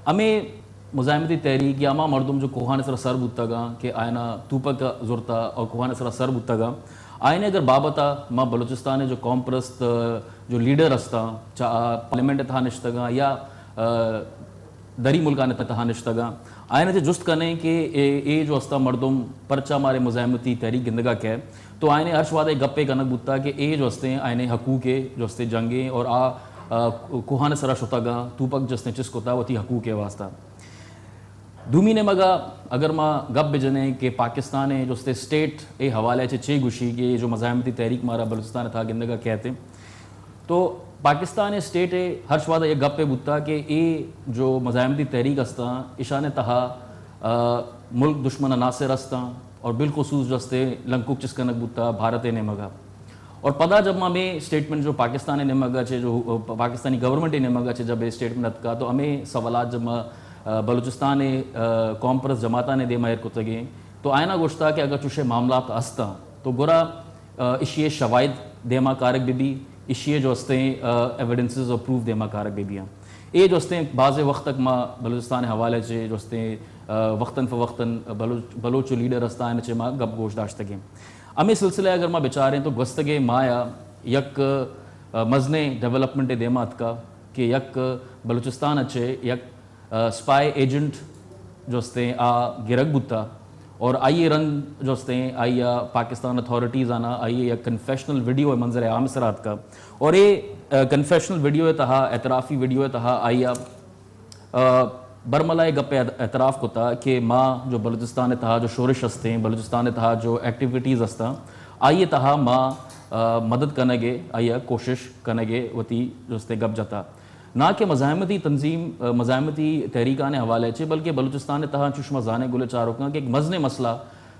ہمے مزاحمتی تحریک یا ہما مردم جو کوہان سرا سر بوتگاں کہ آیانا توپک زرتا اور کوہان سرا سر بوتگاں، آیانے اگر بابتا ما بلوچستان جو قوم پرست جو لیڈر ہستاں، چاہے پارلیمنٹ تہا نشتگاں یا، آ، دری ملکان تہا نشتگاں، آیانا چہ جست کنیں کہ اے، اے جو ہستاں مردم پرچا مارے مزاحمتی تحریک گندگا کئے، تو آیانے ہرچ وہدا اے گپے کنگ بوتا کہ اے جو ہستیں آیانے حقوقے جو ہستیں جنگیں اور آ، آ، کوہان سرا شتگاں، توپک جو ہستیں چست کتا وتی حقوقے واسطہ۔ دومی نیمگا اگر ما گپ بجنیں کہ پاکستان جو ہستیں اسٹیٹ اے حوالے چہ چے گوشی کہ جو مزاحمتی تحریک مارا بلوچستان تہا گندگا کئیت، تو پاکستان اسٹیٹ ہرچ وہدا یک گپے بوتا کہ اے جو مزاحمتی تحریک ہستاں، اشان تہا، آ، ملک دشمن عناصر ہستاں اور بالخصوص جو ہستیں لنکک چست کنگ بوتا بھارت نیمگا۔ اور پدا جب ما ہمے اسٹیٹمنٹ جو پاکستان نیمگا چہ جو، آ، پاکستانی گورنمنٹ نیمگا چہ جب اے اسٹیٹمنٹ اتکا تو ہمے سوالات جب ما، آ، بلوچستان، آ، قوم پرست جماعتان دیما ایر کتگیں تو آیانا گوشتا کہ اگر چوشے معاملات ہستاں تو گڑا آ، اشی شواہد دیما کارگ بہ بی، اشی جو ہستیں، آ، ایویڈنسز اور پروف دیما کارگ بہ بیاں۔ اے جو ہستیں بازیں وقت تک ما بلوچستان حوالے چہ جو ہستیں، آ، وقتاً فوقتاً بلوچ، بلوچ جو لیڈر ہستاں آیان چہ ما گپ گوش داشتگیں۔ ہمے سلسلہ اگر ما بچاریں تو گوستگیں ماہ یک، آ، مزنیں ڈیولپمنٹ دیما اتکا کہ یک بلوچستان چہ یک آ، اسپائی ایجنٹ جو ہستیں آ گرگ بوتا اور آئی رند جو ہستیں آئی پاکستان اتھارٹیز آنا آئی یک کنفیشنل ویڈیو منظر عام سرا اتکا اور اے، آ، کنفیشنل ویڈیو تہا، اعترافی ویڈیو تہا آئی، آ، برملا اے گپ اعتراف کتا کہ ما جو بلوچستان تہا جو شورش ہستیں، بلوچستان تہا جو ایکٹیویٹیز ہستاں، آئی تہا ما، آ، مدد کنگے، آئی کوشش کنگے وتی جو ہستیں گپ جتا۔ نہ کہ مزاحمتی تنظیم، آ، مزاحمتی تحریکان حوالے چہ، بلکہ بلوچستان تہا چوش ما زانیں گلیں چاروکاں کہ ایک مزنیں مسئلہ،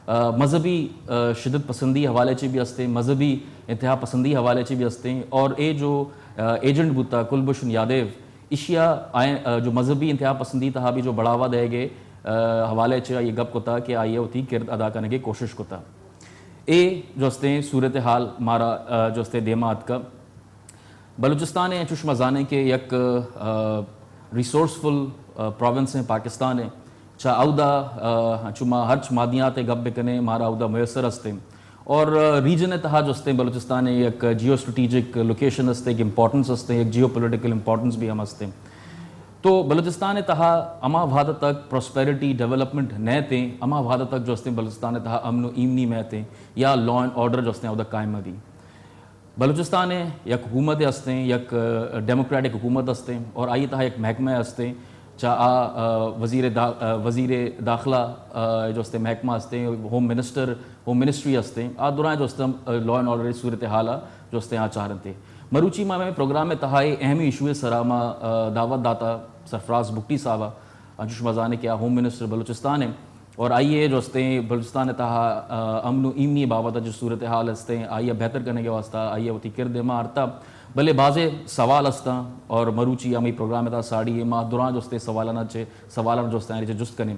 آ، مذہبی، آ، شدت پسندی حوالے چہ بھی ہستیں، مذہبی انتہا پسندی حوالے چہ بھی ہستیں، اور اے جو، آ، ایجنٹ بوتا کلبھوشن یادیو، اشیا آئیں، آ، جو مذہبی انتہا پسندی تہا بھی جو بڑھاوا دے گئے، آ، حوالے چہ یہ گپ کتا کہ آئیے وتی کرد ادا کرنے کی کوشش کتا۔ اے جو ہستیں صورتحال مارا، آ، جو ہستیں دیما اتکا۔ بلوچستان ء چوش ما زانیں کہ یک، آ، ریسورسفل، آ، پروونس ہیں پاکستان ء۔ چہ اودا، آ، چو ما ہرچ مادیات ء گپ بکنیں، مارا اودا میسر ہستیں۔ اور، آ، ریجن ء تہا جو ہستیں بلوچستان ء یک جیو اسٹریٹجک لوکیشن ہستیں، یک امپورٹنس ہستیں، یک جیو پولیٹیکل امپورٹنس بھی ہم ہستیں۔ تو بلوچستان ء تہا ہما وہد تک پراسپیرٹی ڈیولپمنٹ نہ تیں، ہما وہد تک جو ہستیں بلوچستان ء تہا امن و ایمنی مہ تیں یا لا اینڈ آرڈر جو ہستیں اودا قائم مہ بی۔ بلوچستان ء یک حکومت ہستیں، یک، آ، ڈیموکریٹک حکومت ہستیں اور آئی تہا یک محکمہ ہستیں، چا آ، آ، وزیر دا-، آ، وزیر داخلہ، آ، جو ہستیں محکمہ ہستیں، ہوم منسٹر، ہوم منسٹری ہستیں، آ دراہ جو ہستیں، آ، لا اینڈ آرڈر صورتحال آ جو ہستیں آ چارنتے۔ مروچی ما ہمیں پروگرام تہا اے اہمی ایشو سرا ما، آ، دعوت داتا سرفراز بگٹی صاحبہ، انچوش ما زانیں کہ آ ہوم منسٹر بلوچستان ہیں۔ اور آئی اے جو ہستیں بلوچستان تہا، آ، امن و ایمنی بابت جو صورتحال ہستیں، آئی ء بہتر کرنے کے واسطہ آئی ء وتی کرد ما آرتا۔ بلے بازیں سوال ہستاں اور مروچی ہمیں پروگرام تہا ساڑی ما دراہ جو ہستیں سوالان چہ، سوالان جو ہستیں آئی چہ جست کنیں۔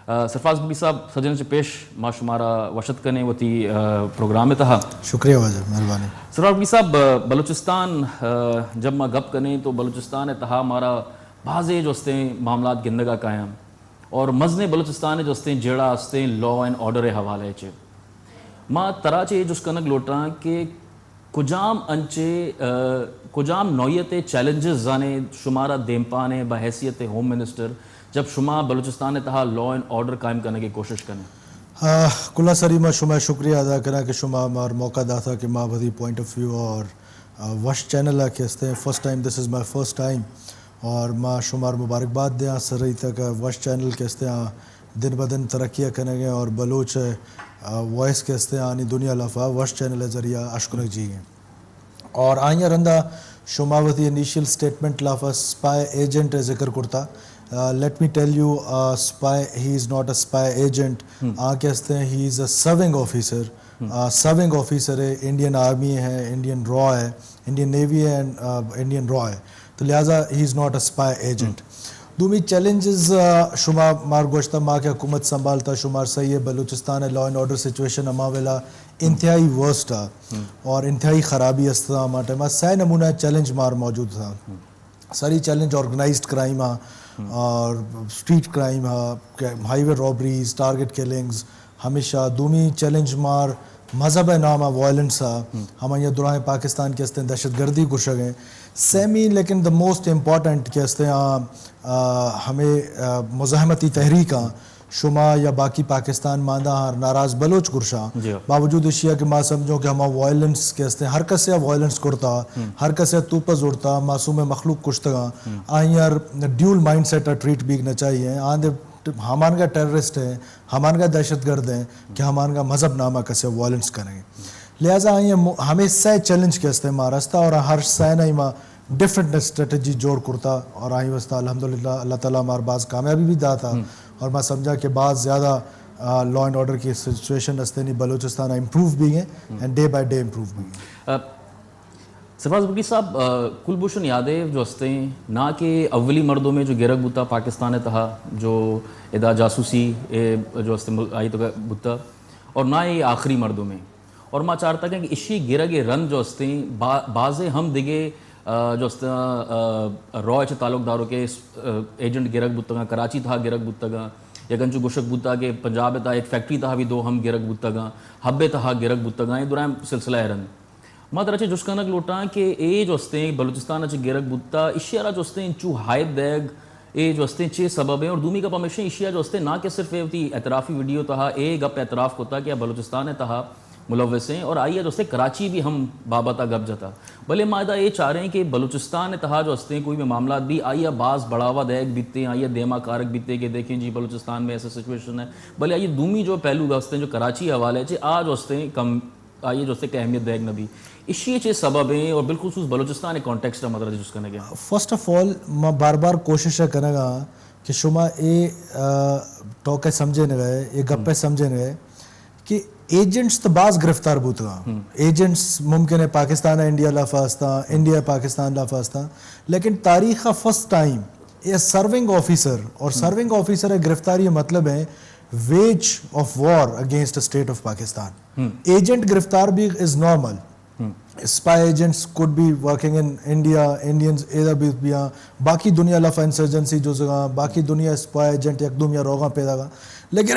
آ، سرفراز بگٹی صاحب، سجن چہ پیش ما شمارا وشت کنیں وتی، آ، پروگرام تہا۔ شکریہ واجہ، مہربانی۔ سرفراز بگٹی صاحب، آ، بلوچستان، آ، جب ما گپ کنیں تو بلوچستان تہا مارا بازیں جو ہستیں معاملات گندگا کایاں۔ اور مزنیں بلوچستان جو ہستیں جیڑہ ہستیں لا اینڈ آرڈر حوالے چہ۔ ما ترا چہ یہ جست کنگ لوٹاں کہ کجام انچے، آ، کجام نوعیت چیلنجز زانے شمارا دیمپانے بحیثیت ہوم منسٹر جب شما بلوچستان تہا لا اینڈ آرڈر قائم کرنے کی کوشش کریں؟ آ، کلا سری ما شما شکریہ ادا کرا کہ شما مار موقع داتا کہ ما وتی پوائنٹ آف ویو اور، آ، وش چینل ہے کہ ہستے ہیں، first time, this is my first time. اور ما شمار مبارکباد دیاں سری تک وش چینل کہ ہستے ہیں دن بہ دن ترقی کنگ ء اور بلوچ، آ، وائس کہ ہستے ہیں آنی دنیا لافا وش چینل ذریعہ اشکنگ جی ہیں۔ اور آئیاں رندا شما وتی انیشل سٹیٹمنٹ لافا سپائی ایجنٹ ذکر کرتا۔ آ، let me tell you, a, spy, he is not a spy agent. آ کہ ہستے ہیں، he is a serving officer. Uh, serving officer ہے، انڈین آرمی ہے، انڈین را ہے، انڈین نیوی ہے، اینڈ، آ، انڈین را ہے۔ تو لہذا he is not a spy agent. دومی چیلنجز، آ، شما مار گوشتا ما کہ حکومت سنبھالتا، شمار صحیح ہے، بلوچستان ہے، لا اینڈ آرڈر سچویشن ہما ویلا انتہائی ورسٹ ہے اور انتہائی خرابی است ہما ٹائم سہ نمونہ چیلنج مار موجود تھا۔ ساری چیلنج آرگنائزڈ کرائم آ، اور اسٹریٹ کرائم ہا، ہائی وے رابریز، ٹارگٹ کلنگز، ہمیشہ دومی چیلنج مار مذہب ءِ نام ءَ وائلنس ءَ، ہمائی ءَ دراہیں پاکستان کہ استیں دہشت گردی گوشگ ءَ۔ سیمی لیکن دا موسٹ امپورٹنٹ کہ استیں آ، آ، ہمیں، آ، مزاحمتی تحریک آں، شما یا باقی پاکستان ماندا ہر ناراض بلوچ گرشاں۔ جی۔ باوجود اشیا کہ ما سمجھوں کہ ہما وائلنس کہ استیں ہر کسے وائلنس کرتا، ہر کسے توپ زورتا، معصوم مخلوق کشتگاں، آئی ار ڈیول مائنڈ سیٹ ٹریٹ بیگ نہ چاہیے۔ آندے ہمانگا ٹیررسٹ ہیں، ہمانگا دہشت گرد ہیں کہ ہمانگا مذہب نامہ کسے وائلنس کریں۔ لہذا آئی ہم-، ہمیں سہ چیلنج کہ استیں مارا استا اور ہر سہ نہ ما ڈفرنٹ اسٹریٹجی جوڑ کرتا اور آئی واسطہ الحمدللہ اللہ تعالیٰ ہمارا باز کامیابی بھی داتا اور ما سمجھا کہ باز زیادہ، آ، لا اینڈ آرڈر کی سچویشن استیں نی بلوچستان امپروو بھی ہیں and day by day improve بھی ہیں۔ آ، سپاس بگی صاحب، آ، کلبوشن یادیو جو استیں نا کہ اولی مردم جو گرگ بوتا پاکستان تہا جو ادا جاسوسی اے جو استیں مل-، آئی تو بوتا اور نہ اے آخری مردم ہیں۔ اور ما چارتا کہ اشی گرگ رند جو استیں با-، بازے ہم دگے، آ، جو استیں، آ، را چہ تعلق دارو کہ، آ، ایجنٹ گرگ بوتگاں، کراچی تہا گرگ بوتگاں، یا گنچو گوشگ بوتا کہ پنجاب تہا ایک فیکٹری تہا بھی دو ہم گرگ بوتگاں، حب تہا گرگ بوتگاں، یہ دوران سلسلہ رند۔ ما ترا چہ جست کنگ لوٹاں کہ اے جو استیں بلوچستان چہ گرگ بوتا، اشی را جو استیں انچو ہائپ دیگ، اے جو استیں چے سبب ہیں؟ اور دومی گپ ہمیشہ اشی جو استیں نہ کہ صرف اے وتی اعترافی ویڈیو تہا اے گپ اعتراف کتا کہ بلوچستان تہا ملوث ہیں اور آئی جو استیں کراچی بھی ہم بابت گپ جتا۔ بلے ما ادا اے چاریں کہ بلوچستان تہا جو استیں کوئی بھی معاملات بھی آئی باز بڑھاوا دیگ بیتے، آئی دیما کارگ بیتے کہ دیکھیں جی بلوچستان میں ایسا سچویشن ہے۔ بلے آئی دومی جو پہلو گپ استیں جو کراچی حوالے چے آ جو استیں کم آئی جو استیں کہ اہمیت دیگ نہ بی۔ اشی چے سبب ہیں اور بالخصوص بلوچستان کانٹیکسٹ مدرج جس کنگے۔ فرسٹ آف آل، ما بار بار کوشش کنگا کہ شما اے، آ، ٹاک سمجھے نہ گئے، اے گپ سمجھے نہ گئے کہ ایجنٹس تو باز گرفتار بوتگا۔ ایجنٹس ممکن ہے پاکستان ہے انڈیا لافا ہستا، انڈیا پاکستان لافا ہستا، لیکن تاریخ کا first time a serving officer اور سرونگ آفیسر گرفتاری مطلب ہے wage of war against state of Pakistan. Agent گرفتار بھی is normal. Spy agents could be working in India, Indians ادھر بھی، بھی ہاں۔ باقی دنیا لفا انسرجنسی جو زگاں، باقی دنیا اسپائی ایجنٹ یک دومی روغاں پیدا گا۔ لیکن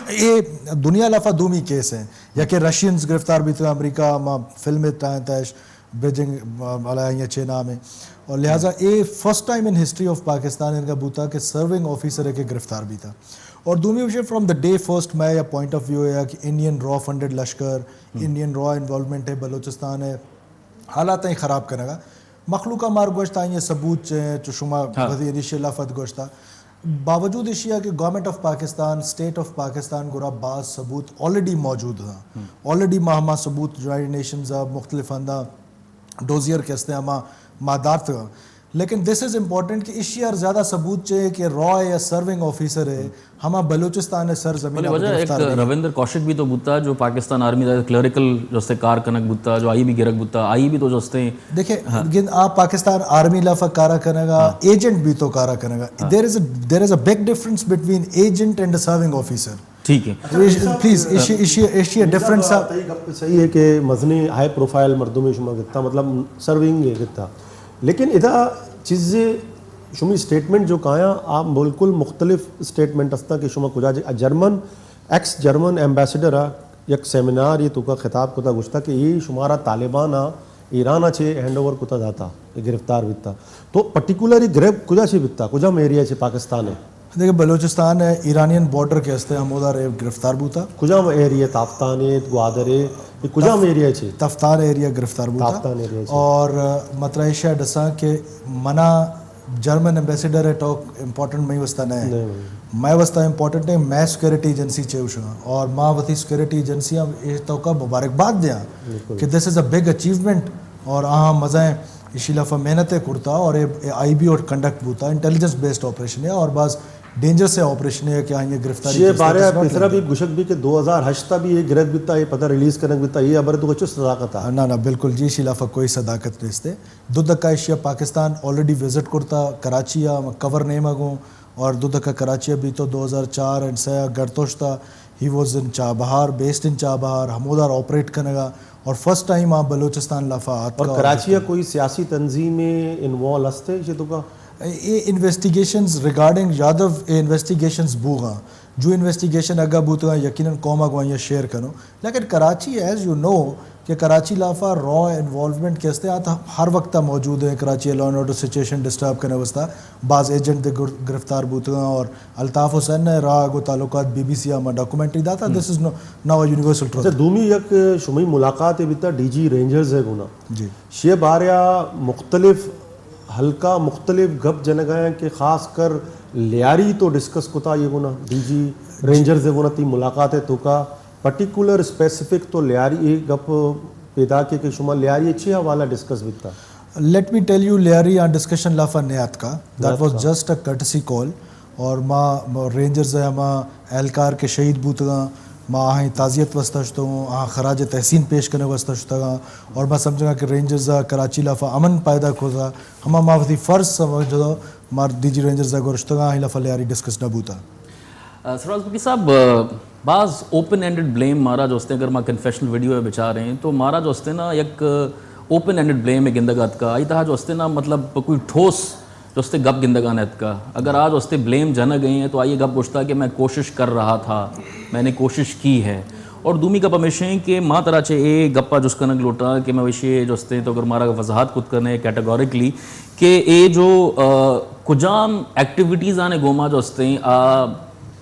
اے دنیا لفا دومی کیس ہیں۔ یا کہ رشینز گرفتار بیتگا امریکہ، ما فلم ٹائیں تیش، بیجنگ، آ، والا یا چے نام ہے۔ اور لہذا a first time in history of Pakistan ان کا بوتا کہ سرونگ آفیسر ہے کہ گرفتار بیتا۔ اور دومی وشے فرام دا ڈے فرسٹ میں یا پوائنٹ آف ویو ہے کہ انڈین را فنڈڈ لشکر، انڈین را انوالومنٹ ہے بلوچستان ہے، حالات ہیں خراب کرنے گا۔ مخلوق مار گوشت آئی ثبوت چے، چو شما ہاں۔ وزیر انیشیل لفظ گوشتا۔ باوجود اشیا کہ government of Pakistan, state of Pakistan گرا باز ثبوت آلریڈی موجود ہیں۔ آلریڈی ما ہما ثبوت یونائیٹڈ نیشنز مختلف ہندا ڈوزیئر کہ ہستے ہما ما دارتگا۔ لیکن دس از امپورٹنٹ کہ اشی ہر زیادہ ثبوت چے کہ را یا سرونگ آفیسر ہے، ہما بلوچستان ہے سر زمین بلے وجہ ایک گرفتار بھی ہے۔ رویندر کوشک بھی تو بوتا جو پاکستان آرمی دا کلریکل جو استے کار کنک بوتا، جو آئی بھی گرک بوتا، آئی بھی تو جو استے دیکھے، ہاں۔ گند آ پاکستان آرمی لفا کارا کنگا، ہاں۔ ایجنٹ بھی تو کارا کنگا۔ ہاں۔ There is a, there is a big difference between agent and a serving officer. ٹھیک ہے۔ اچھا، پلیز، ایشی، ایشی، ایشی ڈفرنس۔ تئی گپ صحیح ہے کہ مزنی ہائی پروفائل مردمے شما گتا، مطلب سرونگ گتا۔ لیکن ادا چیزے شمی اسٹیٹمنٹ جو کایاں، آ بالکل مختلف اسٹیٹمنٹ استا کہ شما کجا جے-، جرمن، ایکس جرمن ایمبیسڈر آ یک سیمینار یہ توکا خطاب کتا گوشتا کہ یہ شمارا طالبان آ ایران آ چے ہینڈ اوور کتا داتا، یہ گرفتار بیتا۔ تو پرٹیکولر یہ گریب کجا چے بیتا، کجام ایریا چے پاکستان ہے؟ دیکھیں، بلوچستان ہے، ایرانین بارڈر کے ہستے ہمودا رے گرفتار بوتا۔ کجام ایریا؟ تافتان ہے، گوادر ہے، یہ کجام تف-، ایریا چے؟ تفتان ایریا گرفتار بوتا۔ تافتان ایریا چے۔ اور، آ، مطلب ایشیا ڈساں کہ منا جرمن ایمبیسیڈر ہے ٹاک امپورٹنٹ مئی واسطہ نہ ہے۔ نہیں، نہیں۔ مئی واسطہ امپورٹنٹ ہے، میں سیکورٹی ایجنسی چے اوشاں اور ما وتی سیکورٹی ایجنسی ہم اے توکا مبارکباد دیاں بالکل۔ کہ this is a big achievement اور آہاں مزائیں اشی لفا محنت کرتا اور اے، اے آئی بی اور کنڈکٹ بوتا، انٹیلیجنس بیسڈ آپریشن ہے اور باز ڈینجرس آپریشن ہے کہ آئی گرفتاری شے کس بارے طرح پیسرا بھی گشک بھی کہ دو ہزار ہشت تا بھی یہ گرگ بیتا، یہ پتہ ریلیز کرنگ بیتا، یہ ابر تو کچھ صداقت ہے؟ نہ، نہ، بالکل جی، اشی لفا کوئی صداقت نیستے۔ دو دکا ایشیا پاکستان آلریڈی وزٹ کرتا، کراچی آ کور نیما گوں، اور دو دکا کراچی آ بیتو دو ہزار چار اینڈ سہ گڑتوشتا، he was in Chabahar, based in Chabahar, ہمودار آپریٹ کنگا، اور فرسٹ ٹائم آ بلوچستان لفا آتکا اور اور کراچی آ جتکا۔ کوئی سیاسی تنظیم انوالو ہستے ایشی توکا؟ اے انویسٹیگیشنز ریگارڈنگ یادو، اے انویسٹیگیشنز بوغاں، جو انویسٹیگیشن اگا بوتگاں، یقیناً قوم ءَ گوں آئی ءَ شیئر کنو۔ لیکن کراچی، ایز یو نو، کہ کراچی لافا را انوالومنٹ کہ استے آ تا ہر وقت موجود ہیں، Karachi law and order situation disturb کرنے واسطہ باز ایجنٹ دے گر-، گرفتار بوتگاں، اور الطاف حسین نے را گو تعلقات بی بی سی آ ما ڈاکومنٹری داتا۔ دس از ناؤ یونیورسل ٹروتھ۔ اچھا، دومی یک شمئی ملاقات بیتا ڈی جی رینجرز ہے گونا۔ جی۔ شے باریا مختلف حلقہ مختلف گپ جنگا ہیں کہ خاص کر لیاری تو ڈسکس کتا یہ گونا، ڈی جی رینجرز گونا تی ملاقات ہے تو کا پرٹیکولر اسپیسیفک تو لیاری یہ گپ پیدا کے کہ شما لیاری اچھی حوالہ ڈسکس بیتا؟ Let me tell you, Lyari آ ڈسکشن لافا نیاتکا، that was just a courtesy call. اور ما، ما رینجرز ءِ ہما اہلکار کہ شہید بوتگاں، ما آہاں تعزیت واسطہ شتگوں، آہاں خراج تحسین پیش کرنے واسطہ شتگاں، اور ما سمجھگاں کہ رینجرز ءَ کراچی لافا امن پیدا کھوتا، ہما ما وتی فرض سمجھتا، ما ڈی جی رینجرز ءَ گورشتگاں، آہی لافا لیاری ڈسکس نہ بوتا۔ آ، سرفراز بگٹی صاحب، آ، بعض اوپن اینڈڈ بلیم مارا جو استے، اگر ما کنفیشنل ویڈیو ءَ بچاریں تو مارا جو استے نا یک اوپن اینڈڈ بلیم گندگ اتکا، آئی تہا جو استے نا مطلب کوئی ٹھوس جو استے گپ گندگا نہ اتکا۔ اگر آ جو استے بلیم جنگ ہیں تو آئیے گپ گوشتا کہ میں کوشش کر رہا تھا، میں نے کوشش کی ہے۔ اور دومی گپ ہمیشہ ہیں کہ ما ترا چے اے گپا جس کنگ لوٹا کہ میں وشے جو استے تو اگر مارا وضاحت کت کرنے کیٹیگوریکلی کہ اے جو، آ، کجام ایکٹیویٹیز آنے گوما جو استے آ،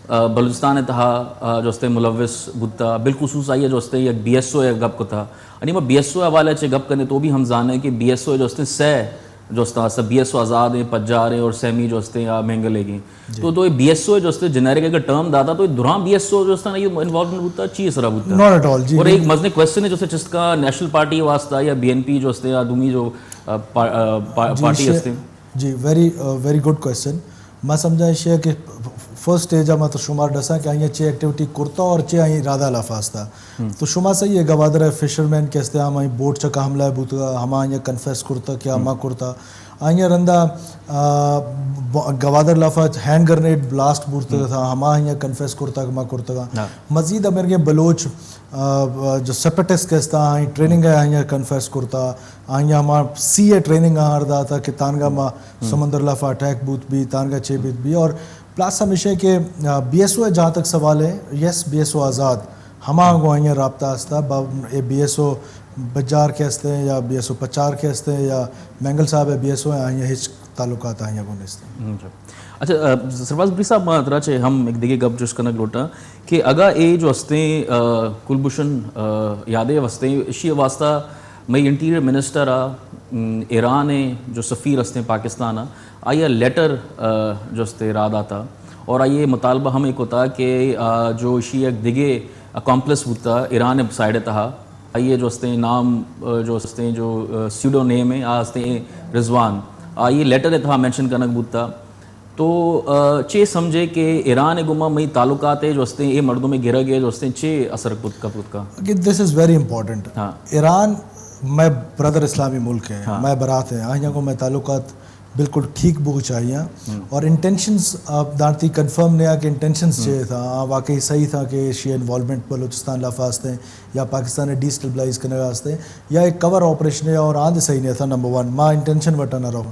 آ، بلوچستان تہا، آ، جو استے ملوث بوتا، بالخصوص آئیے جو استے یک بی ایس او گپ کتا۔ انی ما بی ایس او حوالے چے گپ کرنے تو بھی ہم زانے کہ بی ایس او جو استے سہ جو استا، سہ بی ایس او آزاد ہیں، پجار ہیں اور سیمی جو استے آ مینگل گئے۔ تو، تو یہ بی ایس او جو استے جنریک اگر ٹرم داتا تو یہ دراں بی ایس او جو استا نا یہ انوالومنٹ بوتا، چی سرا بوتا؟ ناٹ ایٹ آل، جی، اور ایک مزنے کوشچن ہے جو استے چست کا نیشنل پارٹی واسطہ یا بی این پی جو استے آ دومی جو، آ، پا-، آ، پا-، جی، پارٹی استے۔ جی، ویری، آ، ویری گڈ کوشچن۔ ما سمجھا ایشی کہ فرسٹ سٹیج ما تو شمار ڈساں کہ آئی چے ایکٹیویٹی کرتا اور چے آئی ارادہ لافا استا۔ تو شما صحیح ہے، گوادر ہے، فشرمین کہ استے ہم آئی بوٹ چکا حملہ بوتگا، ہما آئی کنفیس کرتا کہ ما کرتا۔ آئی رندا، آ، ب-، گوادر لافا ہینڈ گرنیڈ بلاسٹ بورتگا تھا، ہما آئی کنفیس کرتا کہ ما کرتگا۔ مزید امرگیں بلوچ، آ، جو سیپریٹسٹ کہ استا، آئی ٹریننگ ہے، آئی کنفیس کرتا، آئی ہما سی اے ٹریننگ آہار داتا کہ تانگا ما سمندر لافا اٹیک بوت بھی، تانگا چے بیت بھی۔ اور پلس ہمیشہ کہ، آ، بی ایس او ہے جہاں تک سوال ہے، یس، بی ایس او آزاد، ہما گوں آئی رابطہ استا، با-، اے بی ایس او بجار کے استے یا بی ایس او پچار کے استے یا مینگل صاحب ہے بی ایس او ہے، آئی ہچ تعلقات آئی گوں نیستے۔ اچھا، آ، سرفراز بگٹی صاحب، ما ترا چے ہم ایک دگہ گپ جست کنگ لوٹاں کہ اگا اے جو استیں، آ، کلبھوشن، آ، یادیو استیں، اشی واسطہ مئی انٹیریئر منسٹر آ، م، ایران ءِ جو سفیر استیں پاکستان آ، آئی ءَ لیٹر، آ، جو استے راہ داتا اور آئی ءَ مطالبہ ہم اے کتا کہ، آ، جو اشی یک دگہ اکامپلس بوتا ایران ءِ سائیڈ ءِ تہا، آئی ءِ جو استیں نام، آ، جو استیں جو، آ، سیوڈو نیم ہے، آ استیں رضوان، آئی ءِ لیٹر ءِ تہا مینشن کنگ بوتا۔ تو، آ، چے سمجھے کہ ایران ءِ گوما مئی تعلقات ءِ جو استیں، اے مردم ءِ گرگ ءِ جو استیں، چے اثر کت، کپ کت کا؟ کہ دس از ویری امپورٹنٹ۔ ہاں۔ ایران مئے بردر اسلامی ملک ہے، ہاں۔ مئے برات ہے، آہیاں گوں مئے تعلقات بالکل ٹھیک بوگ چاہیے۔ ہم۔ اور انٹینشنز آپ دانتی کنفرم نیا کہ انٹینشنز ہم۔ چے تھا، آ واقعی صحیح تھا کہ ایشی انوالومنٹ بلوچستان لافا استیں یا پاکستان ءِ ڈی اسٹیبلائز کنگا استیں یا ایک کور آپریشن ہے اور آند صحیح نہیں تھا، نمبر ون، ما انٹینشن وٹا نہ رہو۔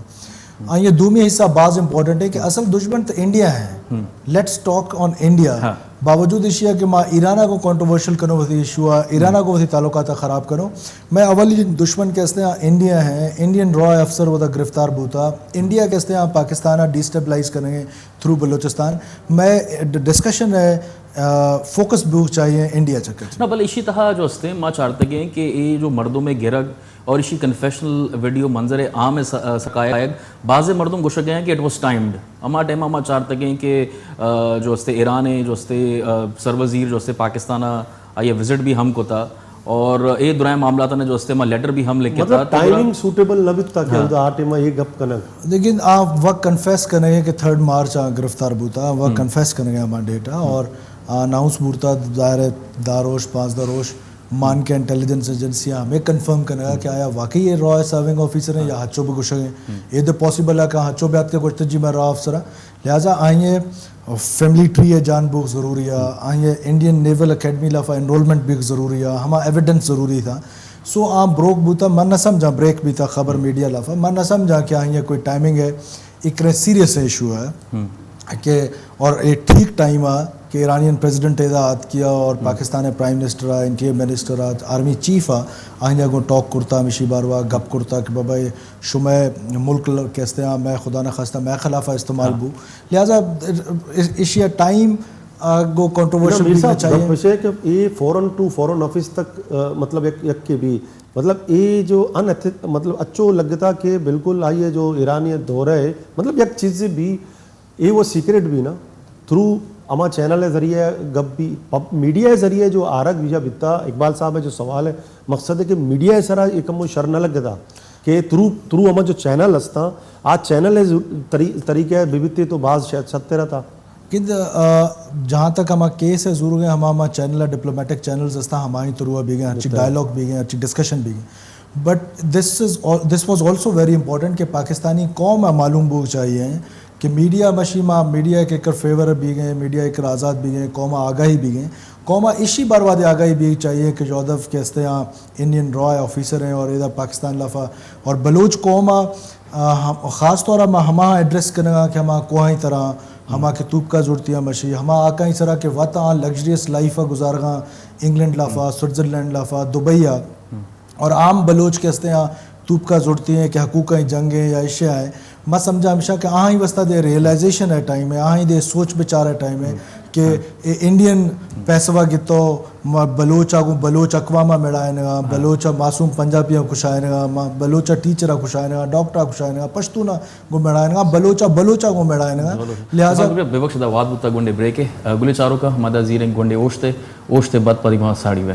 آ، یہ دومی حصہ باز امپورٹنٹ ہے کہ اصل دشمن تو انڈیا ہے۔ ہم۔ Let's talk on India. ہاں۔ باوجود ایشی کہ ما ایران کو کنٹروورشل کنو وتی ایشو آ، ایران کو وتی تعلقات خراب کنو۔ میں اولی دشمن کہ استیں آ انڈیا ہے، انڈین را افسر ودا گرفتار بوتا، انڈیا کہ استیں آ پاکستان آ ڈیسٹیبلائز کریں گے تھرو بلوچستان۔ میں ڈ-، ڈسکشن ہے، آ، فوکس بوگ چاہیے انڈیا چکر۔ نہ، بلے ایشی تہا جو استیں ما چارتگیں کہ اے جو مردم ءِ گرگ اور ایشی کنفیشنل ویڈیو منظر عام ءِ س-، سکایگ، بعض مردم گوشگ ءَ کہ اٹ واز ٹائمڈ۔ ہما ٹائم ما چارتگیں کہ، آ، جو استے ایران ءِ جو استے، آ، سروزیر جو استے پاکستان ءَ آئی ءَ وزٹ بھی ہم کتا اور اے درائیں معاملات نے جو استے ما لیٹر بھی ہم لکھتا۔ مطلب تو گڑا ٹائمنگ سوٹیبل نہ بیتا کہ ہاں۔ ہدا آ ٹائم یہ گپ کنگ۔ لیکن آ وقت کنفیس کنگ ہے کہ تھرڈ مارچ آ گرفتار بوتا، وقت ہم۔ کنفیس کنگ ہے ہما ڈیٹ آ ہم۔ اور آ اناؤنس بورتا ظاہر ہے دہ روش، پانزدہ روش مان کے انٹیلیجنس ایجنسیاں ہمیں کنفرم کنگا کہ آیا واقعی یہ را سرونگ آفیسر ہیں یا ہچو بگوشگ ہیں۔ یہ تو پاسبل ہے کہ ہچو بیات کے گوشتے جی میں را افسر ہاں۔ لہذا آئیں فیملی ٹری ہے جان بوگ ضروری ہے، آئیں انڈین نیول اکیڈمی لافا انرولمنٹ بھی ضروری ہے، ہما ایویڈنس ضروری تھا۔ سو آ بروک بوتا، من نہ سمجھا بریک بھی تھا خبر میڈیا لافا، من نہ سمجھا کہ آئیں کوئی ٹائمنگ ہے۔ ایک سیریس ایشو ہے کہ، اور یہ ٹھیک ٹائم آ کہ ایرانین پریزیڈنٹ ادا آت کیا اور پاکستان پرائم منسٹر آ، انٹیریئر منسٹر آ، آرمی چیف آ، آہنیا گوں ٹاک کرتا، ہمیشی باروا گپ کرتا کہ بابا یہ شمئے ملک ل-، کہ استے آ، میں خدا نہ خواستہ میں خلاف استعمال بو۔ لہذا ایشی ٹائم آ، گو کنٹروورشل نہ، میر بھی صاحب، چاہیے۔ گپ اش ہے کہ یہ فوراً ٹو فوراً آفس تک، آ، مطلب یک، یک کے بھی، مطلب یہ جو ان ایتھک-، مطلب اچو لگتا کہ بالکل آئیے جو ایرانی دورہ ہے، مطلب یک چیز بھی، یہ وہ سیکرٹ بھی نا، تھرو ہما چینل ذریعے گپ بھی، پب-، میڈیا ذریعے جو آرگ ویجا بیتا، اقبال صاحب ہے جو سوال ہے، مقصد ہے کہ میڈیا سرا یہ کم شر نہ لگتا کہ تھرو، تھرو ہما جو چینل ہستا، آ چینل طری-، طریقے ببیتے تو باز شاید ستر تھا۔ کد، آ، جہاں تک ہما کیس ہے زورگ ہیں، ہما، ہما چینل، ڈپلومیٹک چینلز ہستا، ہمائی تھرو بیگے، ہرچی ڈائیلاگ بیگے، ہرچی ڈسکشن بیگے۔ But this is, this was also very important کہ پاکستانی قوم ء معلوم بوگ چاہیے کہ میڈیا مشی ما، میڈیا کے کر فیور بیگے، میڈیا کے آزاد بیگے، قوم آگاہی بیگے، قوم ایشی باروا دے آگاہی بیگ چاہیے کہ جودف کے استے آ انڈین را آفیسر ہیں اور ادا پاکستان لافا اور بلوچ قوم آ، آ، ہم-، خاص طور آ ما ہما ایڈریس کنگا کہ ہما کوہائی طرح ہما کہ توپکا زورتیاں مشی، ہما آکائی سرا کہ وت آ لگژریس لائف آ گزارگا، انگلینڈ لافا، سوئٹزرلینڈ لافا، دبئی آ۔ اور عام بلوچ کہ استے آ توپکا زورتی ہیں کہ حقوق جنگ ہیں یا ایشیا ہیں۔ ما سمجھا ہمیشہ کہ آہی واسطہ دے ریئلائزیشن ہے ٹائم ہے، آہی دے سوچ بچار ہے ٹائم ہے کہ اے انڈین پیسوا گتو، ما بلوچ آگوں بلوچ اقوام مڑائنگا، بلوچ معصوم پنجابیاں کشائنگا، ما بلوچ ٹیچر کشائنگا، ڈاکٹر کشائنگا، پشتون گوں مڑائنگا، بلوچ بلوچ گوں مڑائنگا۔ لہذا ببخش دا واد بوتا گونڈے بریک ہے۔ گلے چاروکا ہما دا زیریں گونڈے اوشتے، اوشتے بعد پدی ما ساڑی وے۔